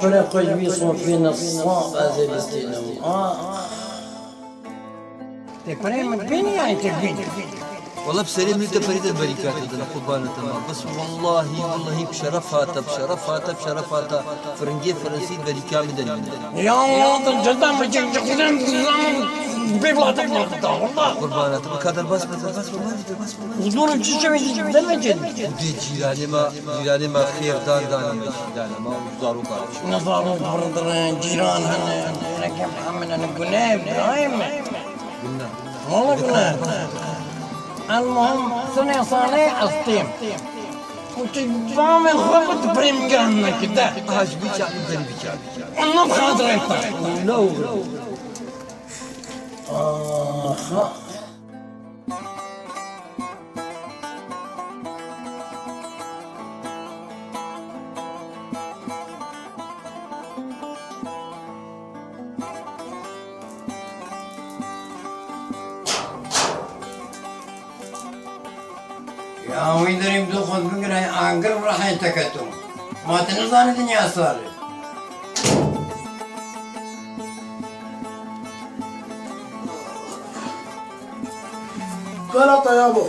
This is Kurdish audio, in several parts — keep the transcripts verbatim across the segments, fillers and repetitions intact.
Pire xwe ji wî Sofî ne saf ez ê bistînim. Ah. Te pirê min bînî yan te bînî? Wala bi serê min te perê te berîka te dine, qurbana te ma. Bes wallahî, wallahî bi şeref hate, bi şeref hate, bi şeref hate. Firingê Firensî berîka min de nîne. Ya Allah, tu ceta mi çek, çek, çek, bê vila te vila te, wallah. Qurbana te, ka derbas be, derbas be, wallahî derbas be, wallahî. Zor çi çewe, derve çi? Dê cîranê ma, cîranê ma xêr dan dan me, cîranê ma, zarok a. Ne zarok birdirin, cîran hene, ne kem hemin hene, gune, birayê me. Gune. Wala gune. Elmuhim, sinê sanê estêm. Û tu bavê xwe bi tu birê min giran nekir, de. Ha, ji bî çavî berî bî çavî. Ondan bi xatirê te. Ne oğlum? Aha. Ya wî derî bi xwe bigire, agir rehê te keto. Ma tu nizanî dinya sar e. Xelata yabo.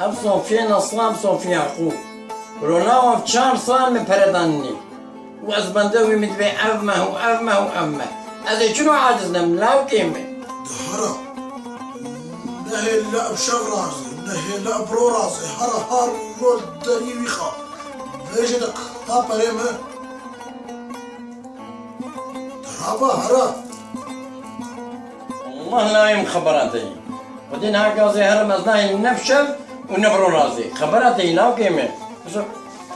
Ev Sofiyê neslan Sofiya xwe. Rona ev çar sal min pere danî. Û ez bende wî min dibê ev me û ev me û ev me. Ez ê çilo aciz nem, lawkê min. Dihara. Nehêle ev şev razê, nehêle ev bro razê. Hara har rol derî wî xa. Bêje de ka perê me. Raba hara. Allah layim xebera te yî. Xwedê niha gazê herim ez nayê ne bi şev û ne bi ro razê. Xebera te yî lawkê me. Bizo,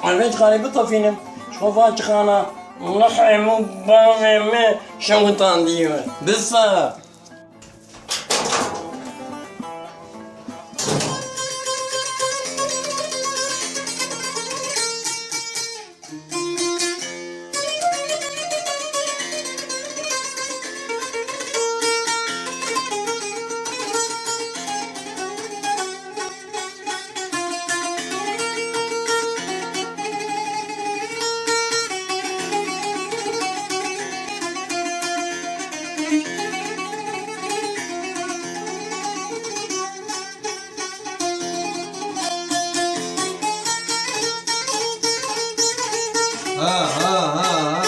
elbet xalê bitefînim. Ji xwe van çixana, lehê min, bavê me, şewitandiye. Bisa. Ha, ha, ha, ha.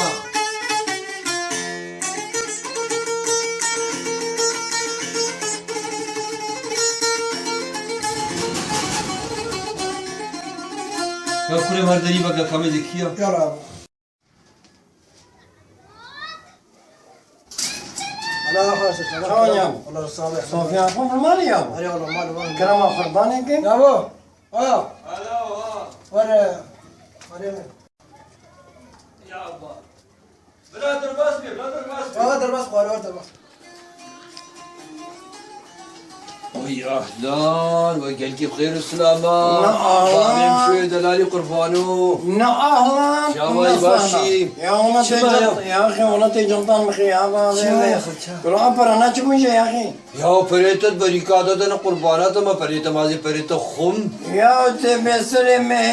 Ya kurê her derî beke kamê de kî ya? Ya Rab. Ala xaşe, çawa ya? Allah razı olsun. Sofya xwe mal ya. Arê oğlum, mal var. Kerema qurbanê ke. Ya bu. Ha. Alo, ha. Var. Var. Ya Allah. Bira derbas be, bira derbas be. Ya derbas, xwar var derbas. Oy ahlan, we gelkî xêr û silama. Ne ahlan. Bavê min şoyê delalî qurbano. Ne ahlan, çawayî ne başî. Ya ona tê cant-, ya axî ona tê cantan mixî ya bavê. Çima ya xwe ça? Kula para na çi mije ya axî? Ya perê te berîka de ne qurbana te me perê te mazî perê te xum. Ya te beserê me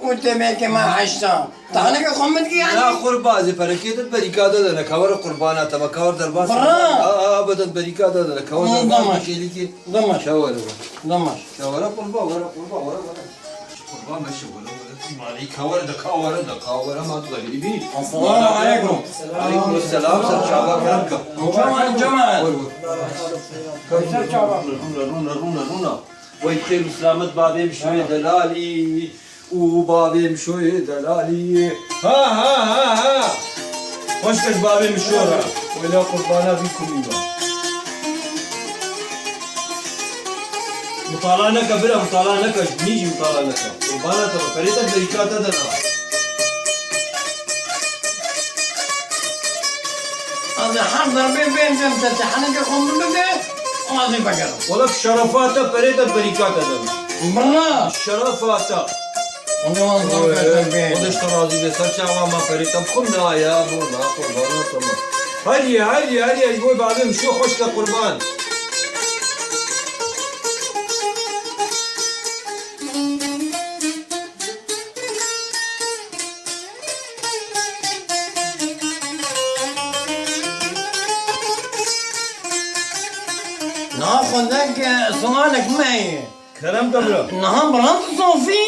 û te me ke me heşta. Taneke xwe min dikî yanî? Ya qurba, ez ê perekê te berîka de de ne, ka were qurbana te me, ka were derbas. Bira. A, a, a, beden berîka de de ne, ka were derbas, demaş. Kêlîkî. Demaş. Ka were, were. Demaş. Ka were qurba, were qurba, were, were. Qurba meşe, were, were. Malî ka were de, ka were de, ka were ma tu da gelî bî. Esselamu aleykum. Aleykum selam, ser çava kerem ka. Cemal, Cemal. Were, were. Ser çava. Rûna, rûna, rûna, rûna. Wey xêr û selamet bavê min şoyê delalî. Û bavê min şoyê delalî. Ha, ha, ha, ha. Xweşke ji bavê min şo re. Wela qurbana vî kumî be. Mitala neke bira, mitala neke. Ji min jî mitala neke. Qurbana te be. Perê te berîka te de ne. Ez ê her derbê bêm cem te, te henekê xwe min bide, ez ê vegerim. Wala bi şerefa te, perê te, berîka te de. Bira. Şerefa te. Ondan zor Oy, be, be. O da işte razî be. Ser çava ma perê te bixwim, na ya, bu, na, qurbana, tamam. Hadi, hadi, hadi, hadi, boy bavê min şo xweşke qurban. Niha xwendek, e, sualek me heye. Kerem ke bira. Niha birand Sofî?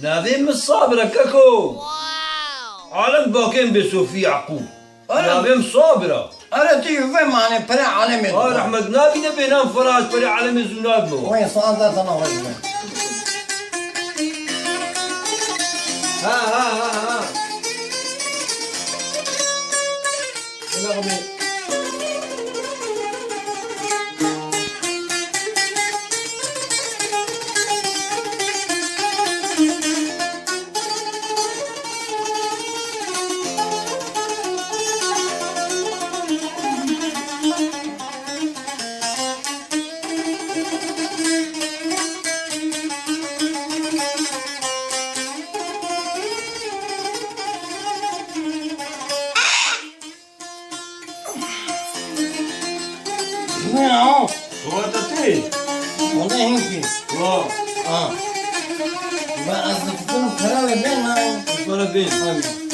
Navê min Sabir e keko. Alem bakên bê Sofî Yaqûb. Alem. Navê min Sabir e. Erê tu yê vê mane perê alemê. Ha, rehmet nabîne bê nav Firas perê alemê zû nadime. Wê saet de sana xweş be. Ha, ha, ha, ha. Ela xwe. Ne o? Wata tê? Wala hinkî. Wa. Ha. Ba ez difikirim qerarê bê ne? Qerarê bê. Aynen.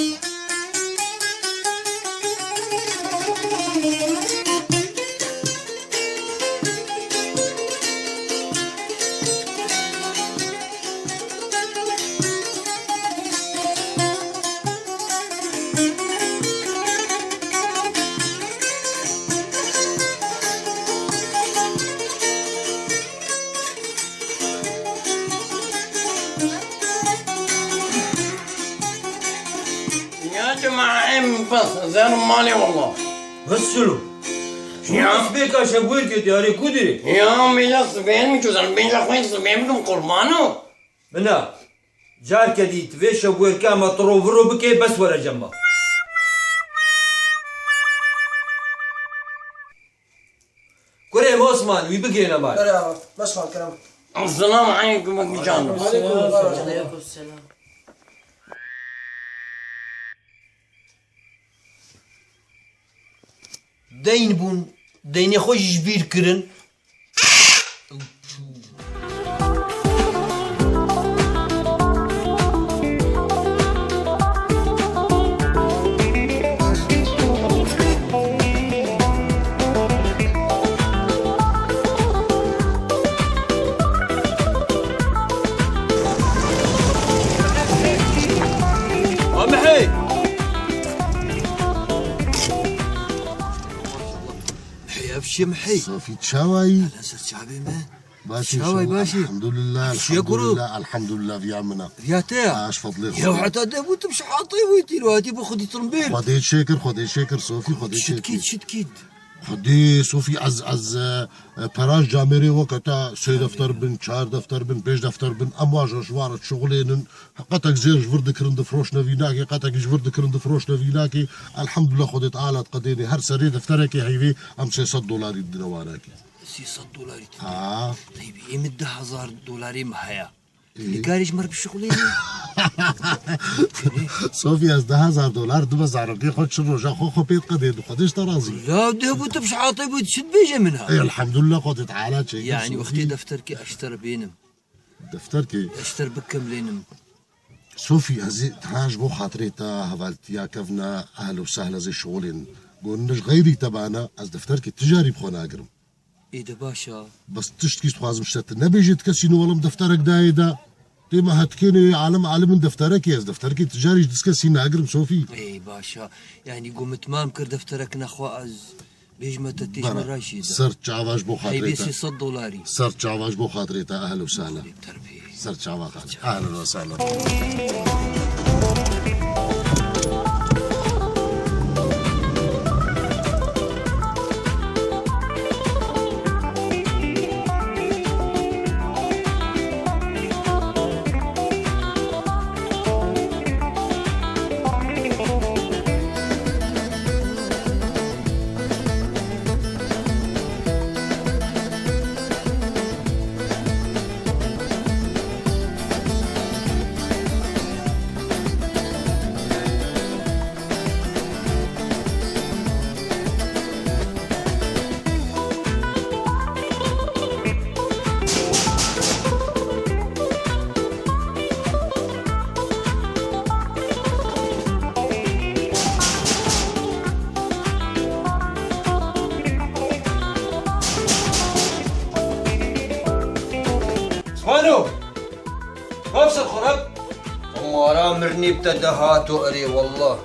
Ya cemaat, em bas, zer malê wallah. Nasıl? Ya. Nasıl bir kaşe buyur ki diyarı kudirî? Ya, mila sibên mi çözan, bênca xwe sibên bikim qurbano. Mina, carke dî tu vê şebuerka me tiro viro bike, bes were cem me. Kurê Osman, wî bigihîne mal. Erê, bes xal kerem. Esselamu aleykum, Mekî can. Aleykum selam. Deyn bûn, deynê xwe jî ji bîr kirin. Amihê! Mihê, ev çi ye Mihê? Sofî, çawa yî? Hala ser çavê me. Başî, çawa yî, başî? Elhamdulillah, elhamdulillah, elhamdulillah, viya min e. Viya te ya? Aş fadlê Xwedê. Ya heta de bû tu bi şehatê wî tîr hatî bi xwedî tirimbêl. Xwedê şêkir, Xwedê şêkir, Sofî, Xwedê şêkir. Şitkît, şitkît. Xwedê Sofî ez, ez, e, e, peraj camêrê weke te sê defter bin, çar defter bin, pênc defter bin, em waja ji wara dişuxulênin. Qetek jêr ji vir dikirin difiroşne vînakê, qetek ji vir dikirin difiroşne vînakê. Elhamdulillah Xwedê Teala diqedênê her serê defterekê heyvê em sê sed dolarî didine wanakê. Sê sed dolarî dide. Ha. Teybî, ê min deh hezar dolarê min heye. Ê. Nikarî ji me re bişuxulênî? Sofî, ez deh hezar dolar dibe zarokê xwe çi roja xwe xwe pê diqedênim. Xwedê ji te razî. La deh bû tu bi şehatê bû çi dibêje min ha? Ê, elhamdulillah Xwedê Teala çêkir. Yani Sofî. Wextê defterkê ez ji te re bênim. Defterkê. Ez ji te re bikemlênim. Sofî, ez ê tena ji bo xatirê te hevaltiya kevna ehl û sehl ez ê şixulên. Got, min ji xeyrî te bana, ez defterkê tijarî bi xwe nagirim. Ê de baş a. Bes tiştkî dixwazim ji te, tu nebêjê ti kesî ne welam defterek dayê de. Dê me hetikênê alem alimin defterekê, ez defterekê tijarî ji ti kesî nagirim Sofî. Ê baş a. Yanî got min timam kir defterek nexwe ez bêjime te tê ji min re jî de. Ser çava ji bo xatirê te. Heyvê sê sed dolarî. Ser çava ji bo xatirê te, ehlen û sehlen. Terbiyê. Ser çava xal. Ahlen ve sahlen. Birnî bi te de hato erê wallah.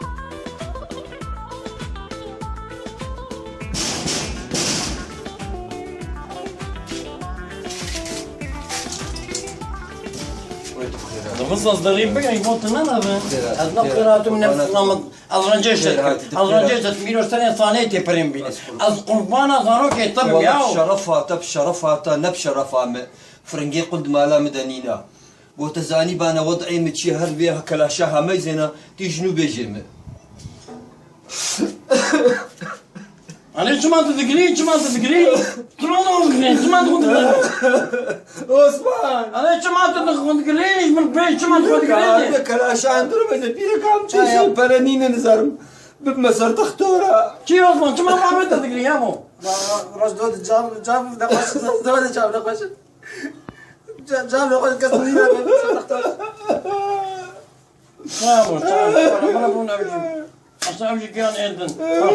Di visa zerî bigre, got ne nebe. Ez ne qiratum ne flamam. Ez rencê şet kim. Ez rencê şet kim. Îro serê sanê tê perên bîne. Ez qurbana zarokê te bim ya. Şerefa te bi şerefa te ne bi şerefa me. Firingê qul di mala min de nîna. Bo te zanîbane wed'ê min çi ye, her vê kelaşa hemeyzêna, tî ji nû bêjê min. Anê çima tu digirî, çima tu digirî? Çima tu digirî, çima tu digirî? Osman! Anê çima tu digirî, ji min pê çima tu digirî? Anê kelaşa em durmeze, pîreka min çi pere nîne nizarim. Bibime ser textora. Çi Osman, çima Muhammed tu digirî ya bo? Roj do de cav, cav de xweş, do de cav de xweş. Ca-, cavê xwe kes nîne be, ser texta. Çav, çav, bana, bana bû ne biçim. Aslında ev jî giyan êndin. Ha.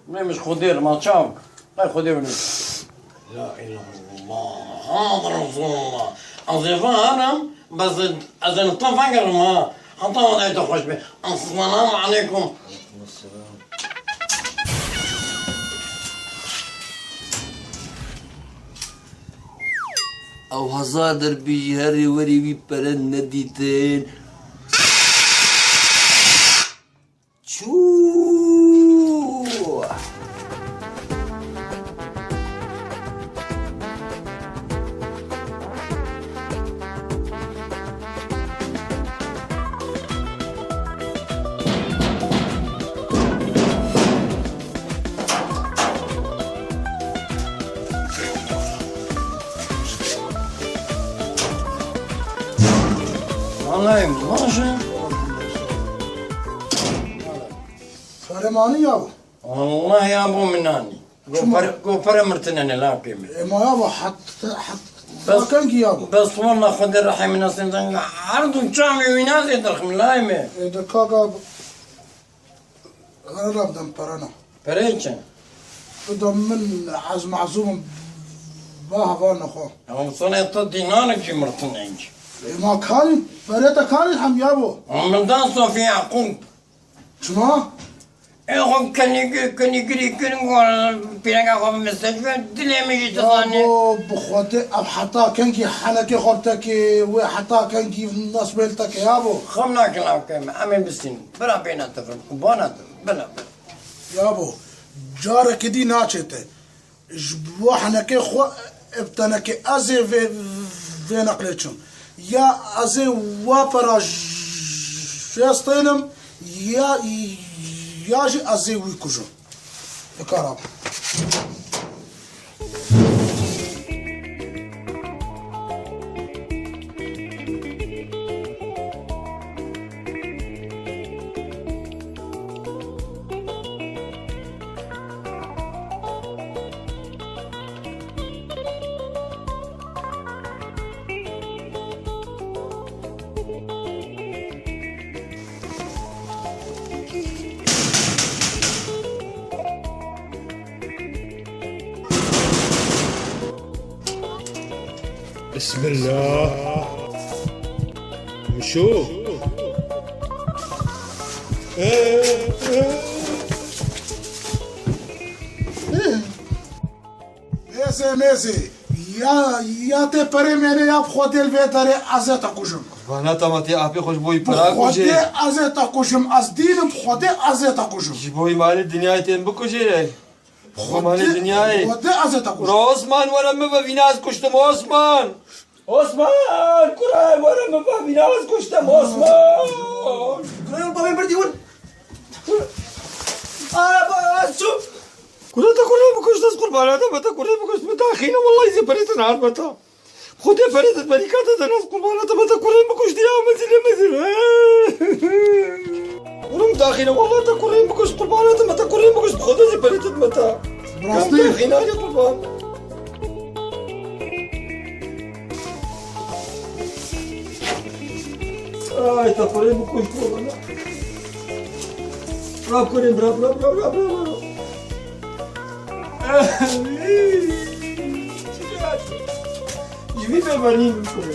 Ne miş Xwedê, ma çav. Ay Xwedê bûne. La ilahe illallah. Muhammed Resulullah. Ez ê van herim, bes ez ê li te vegerim ha. Heta wan ê te xweş be. Esselamu aleykum. Ew hezar der bî jî herê werê wî pere nedîtin. Çû! Vallahi maşa. Pere manî ya bu. Allah ya bu min anî. Çima? Go pere, go pere mirtine ne lawkê min. E, ma ya bu hat, hat, bes, ma kengî ya bu. Bes walla Xwedê rehê min esin zeng her du çavê wî nazê dirxim lay me. E, de kaka, Rana bidem perana. Perê çi? Bidem min ez mezûm im, ba hevalna xwe. Ew sonê tu dînanekî mirtin enc. E, ma kanî, perê te kanî hem ya bo. Min dan Sofî Yaqûb. Çima? Ê xwe kenî, kenî girî kirin, pîreka xwe bi mesaj ver, dilê min jî dizane. Ya bo, bi Xwedê ev heta kengî henekê xwe bi te kê, wê heta kengî nasbêl te kê, ya bo? Xem nakin lawkê min, em ê bistînin. Bira bêne tifin, bana tifin, bira, bira. Ya bo, careke dî naçê te. Ji bo henekê xwe bi tenekê ez ê vê, vê neqlê çim. Ya ez ê wa pera jê stênim, ya, ya jî ez ê wî kujim. Bi kar a. Bismillah. Mişo. Mêzê, mêzê. Ya, ya tê perê mêne ya bi Xwedê li vê derê ez ê te kujim. Qurbana te me tê apê xwe ji bo wî pera kujê. Xwedê ez ê te kujim. Ez dînim bi Xwedê ez ê te kujim. Ji bo wî malê dinyayê tên bikujê. Ji bo malê dinyayê. Xwedê ez ê te kujim. Ula Osman were min ve vîna ez kuştim Osman. Osman! Kurê were min ve vîna ez kuştim Osman! Kurê bavê mirdî wir. Aa, ba, ez çû. Kurê te kurê bikuşt ez qurbana te me te kurê bikuşt min taxîne wellahî zê perê te nahar me ta. Xwedê perê te berîka te de nas qurbana te me te kurê bikuşt ya mezîle mezîle. Oğlum daxîne wellahî te kurê bikuşt qurbana te me te kurê bikuşt Xwedê zê perê te me te. Rastî. Em daxîne ya qurban. Ay, te kurê bikuşt wellahî. Bira kurê, bira, bira. Ji vî bêvernî min kurê.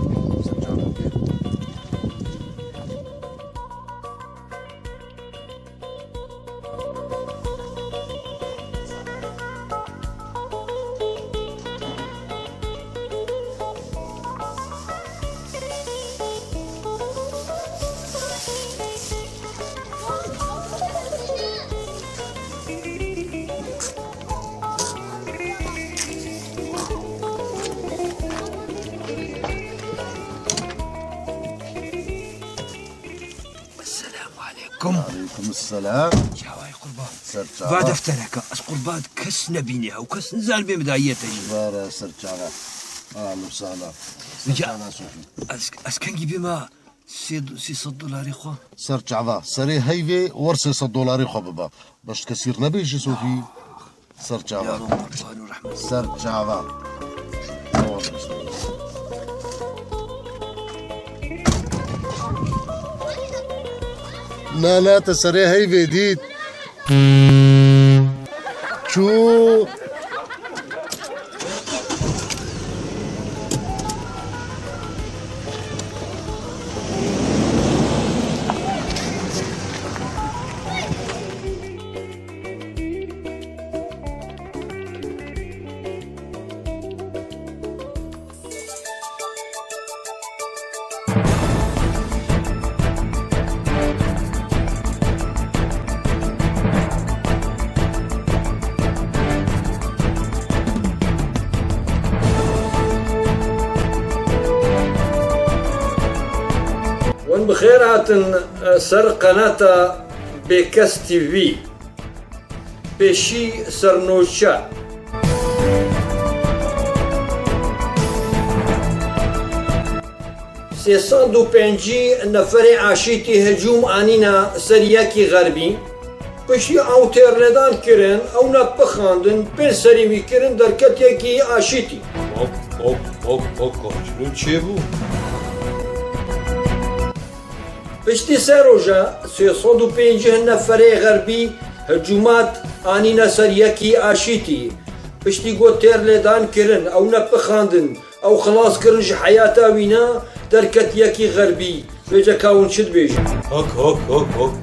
Ser çava. Esselamu aleykum. Aleykum selam. Çaway qurban. Ser çava. Va deftereke, ez qurban kes nebîne, ew kes nizanibê min dayiye te jî. Vara ser çava. Ahlan sahlan. Ser çava Sofî. Ez, ez kengî bîma sê, sê sed dolarê xwe. Ser çava. Serê heyvê wer sê sed dolarê xwe biba. Beşt kesîr nebêjî Sofî. Ser çava. Ya Rabbi, qurban û rehmet. Ser çava. Na, na, te serê heyvê dît. Çû. Hûn bi xêr hatin, e, ser qenata Bêkes T V. Pêşî sernoçe. Sê sed û pêncî neferê aşîtî hicûm anîne ser yekî xerbî. Piştî ew têrlêdan kirin, ew ne bixandin, pênc serî wî kirin, derket yekî aşîtî. Hop, hop, hop, hop, hop, çi çêbû? Piştî sê roja sê sed û pêncî neferê xerbî hicûmat anîne ser yekî aşîtî. Piştî ku têrlêdan kirin, ew ne bixandin, ew xilas kirin ji heyata wî ne, derket yekî xerbî. Vêca ka hûn çi dibêjin? Hak, hak, hak, hak.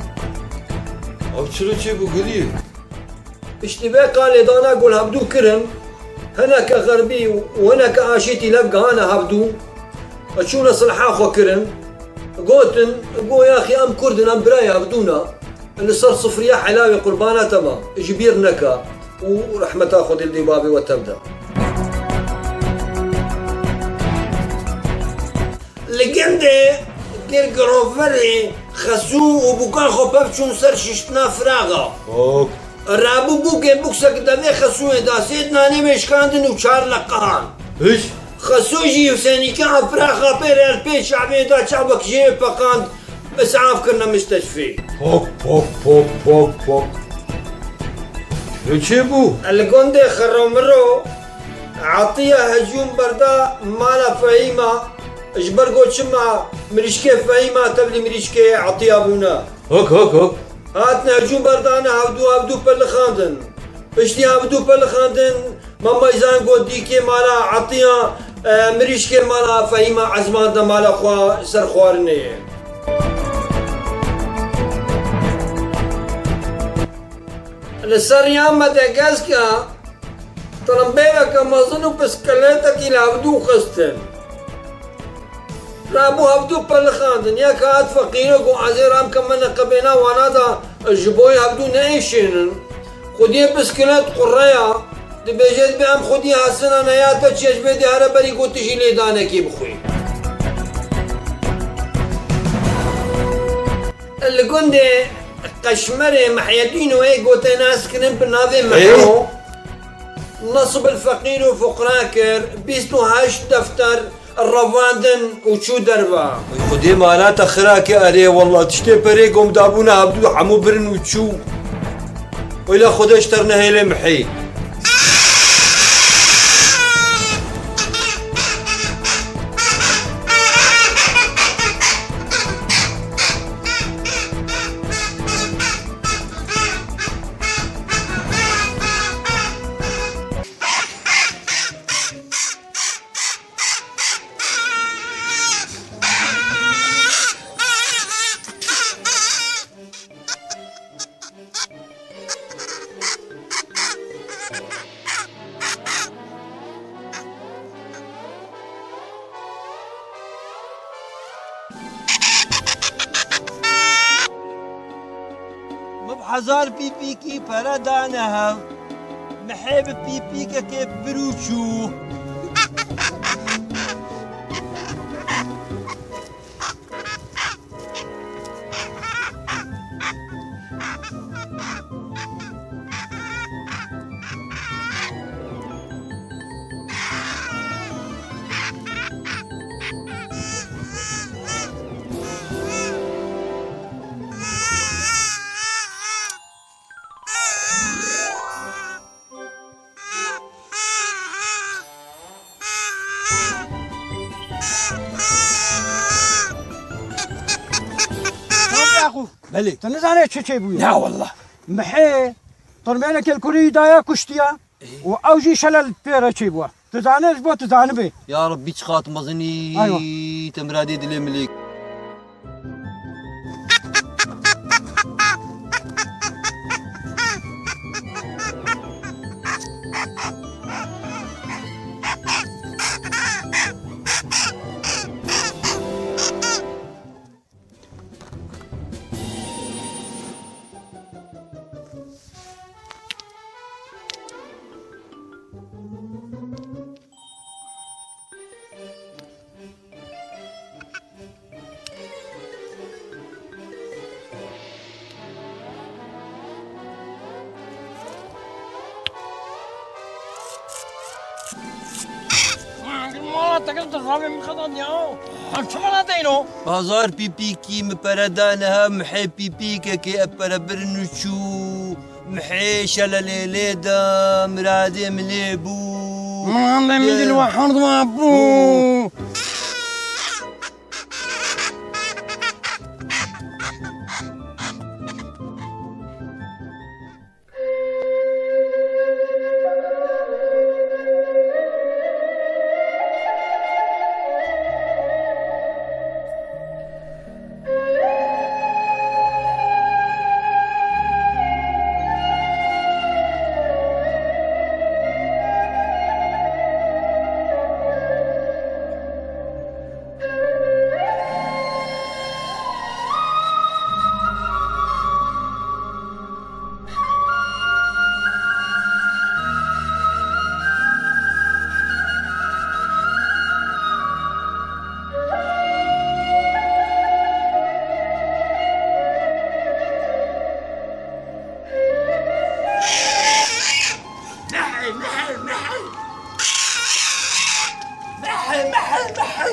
Ev çi çêbû gilî? Piştî vê ka lêdana gul hevdû kirin, hineke xerbî û hineke aşîtî lev gihane hevdû, çûne silha xwe kirin, gotin, go yaxî em Kurd in, em birayê hevdû ne, li ser sifriya helawê qurbana te ma, ji bîr neke û rehmeta Xwedê li dê bavê we tev de. Li gundê Girgiroverê Xesû û bûka xwe pevçûn ser şiştina firaxa. Ok. Rabû bûkê buksek devê Xesûyê da sêd nanê wê şikandin û çar leqihan. Hiş? Xesû jî û senîka firaxa pê re li pê çavê da çavek jê peqand, misaf kirine misteşfê. Pok, pok, pok, pok, pok. Li çê bû? Li gundê Xiromiro Etiya hicûm berda mala Fehîma, ji ber ku çima mirîşkê Fehîma tevlî mirîşkê Etiya bûne. Hok, hok, hok. Hatine hicûm berdane hevdû hevdû pelixandin. Piştî hevdu pelixandin, Mem Meyzan got dîkê mala Etiya, e, mirîşkê mala Fehîma ezmande mala xwe ser xwarinê ye. Li ser riya Medegeska, tirimbêleke mezin û piskilêtekî li hevdû xistin. Rabû hevdû pelixandin. Yek hat feqîrek û ez ê ram ke me neqebêna wana da ji bo hevdû neêşênin. Xwediyê piskilet qureya, dibêje dibê em xwediyê hesina neya te çi ye ji bê dê here berî ku tu jî lêdanekê bixwî. Li gundê Qeşmerê Mehyedîno ê gote nas kirin bi navê Ê? Meho, nesb li feqîr û fuqra kir, bîst û heşt defter revandin û çû derve. Xwedê mana te xira ke erê, wallah tiştê perê gom dabûna hevdû hemû birin û çû. Weyla Xwedê ji te re nehêlê Mihê. Min bi hezar pîpîkî pere dane hev. Mihê bi pîpîkekê pir û çû. Tamam Yaqûb. Belê. Tu nizanî çi çêbûye? Na wallah. Mihê, tirmêneke li kurî daye kuştiye. Ê? Û ew jî şele li pê re çêbûye. Tu zanî ji bo tu zanibê. Ya Rabbî çiqas mezin î. Eywa. Te miradê dilê milê. Mala te kir tu xavê min xedan ya. Em çima nadeyno? Hezar pîpîkî min pere dane hev, mihê pîpîkekê ev pere birin û çû. Mihê şelelê lê da, miradê min lê bû. Miradê min dil we herd we bû. Mehê, mehê, mehê. Mehê, mehê, mehê.